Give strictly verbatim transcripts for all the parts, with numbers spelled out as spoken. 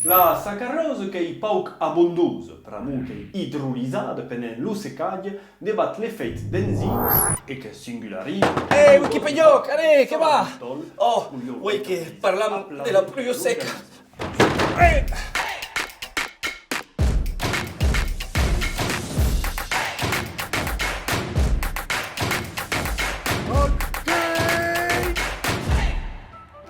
La sacarosa qu'ei pauc abondosa, pr'amor qu'ei idrolizada pendent lo secatge, devath l'efèit d'enzimas e que singulariza... Ei, Wikipediòc, allez, que va! Oh, uei que parlam de la pluja seca. Eh!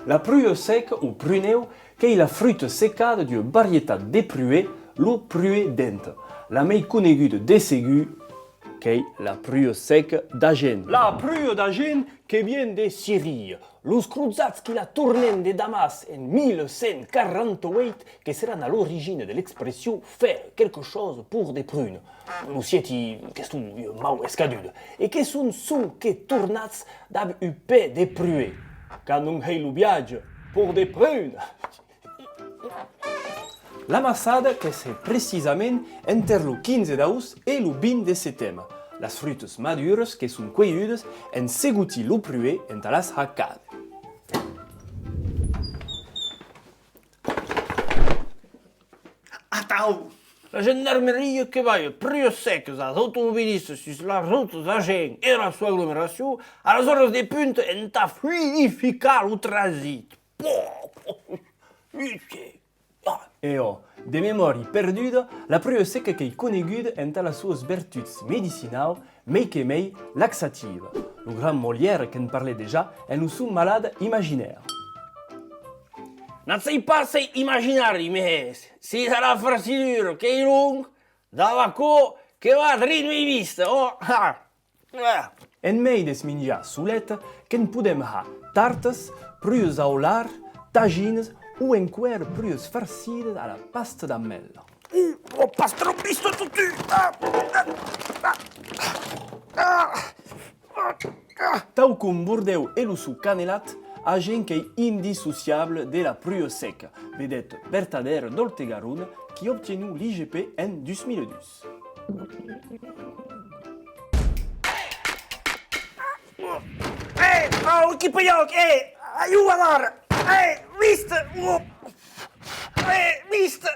La pruja seca o prunèu qu'ei la fruta secada d'ua varietat de pruèr, lo pruèr denta. La mei coneguda de segur qu'ei la pruja seca d'Agen. La pruja d'Agen que vien de Siria. Los crosats qui la tornen de Damas en mil cent quaranta-ueit que seràn a l'origina de l'expression faire quelque chose pour des prunes. Lo sièti qu'estó ua mau escaduda, e que son sonque tornats dab un pè de pruèr, qu'an hèit lo viatge pour des prunes. L'amassada que se precisament enter lo quinze d'aost e lo vint de seteme. Las frutas maduras que son cuelhudas en segotir lo pruèr entà las hacar. Atau! La gendarmeria que balha prujas secas as automobilistas sus las rotas d'Agen e la sua aglomeracion a las oras de punta entà fluidificar lo transit. Pò! Pò! E ò, de memòri perduda, la pruja seca qu'ei coneguda entà las suas vertuts medicinau, mei que mei laxativa. Lo grand Molière que'n parlèt dejà en lo son Malade imaginaire. N'at sei pas s'ei imaginari, mès, sus la farcidura qu'ei long, dab aquò que va drin mei viste, ò! Ha! En mei des minjar solet, que'n podem har tartas, prujas au lard, taginas o enqüèra prujas farcidas a la pasta d'ametla. Oh, oh, pas tròp viste totun! Ah, ah, ah, ah, ah. Tau com Bordèu e lo son canelat, Agen qu'ei indissociable de la pruja seca, vedeta vertadèra dòlte Garona qui obtienó l'I G P en dus mila dus. Eh, oh, Wikipediòc, eh, ajuda ara, eh, viste, oh, eh, viste.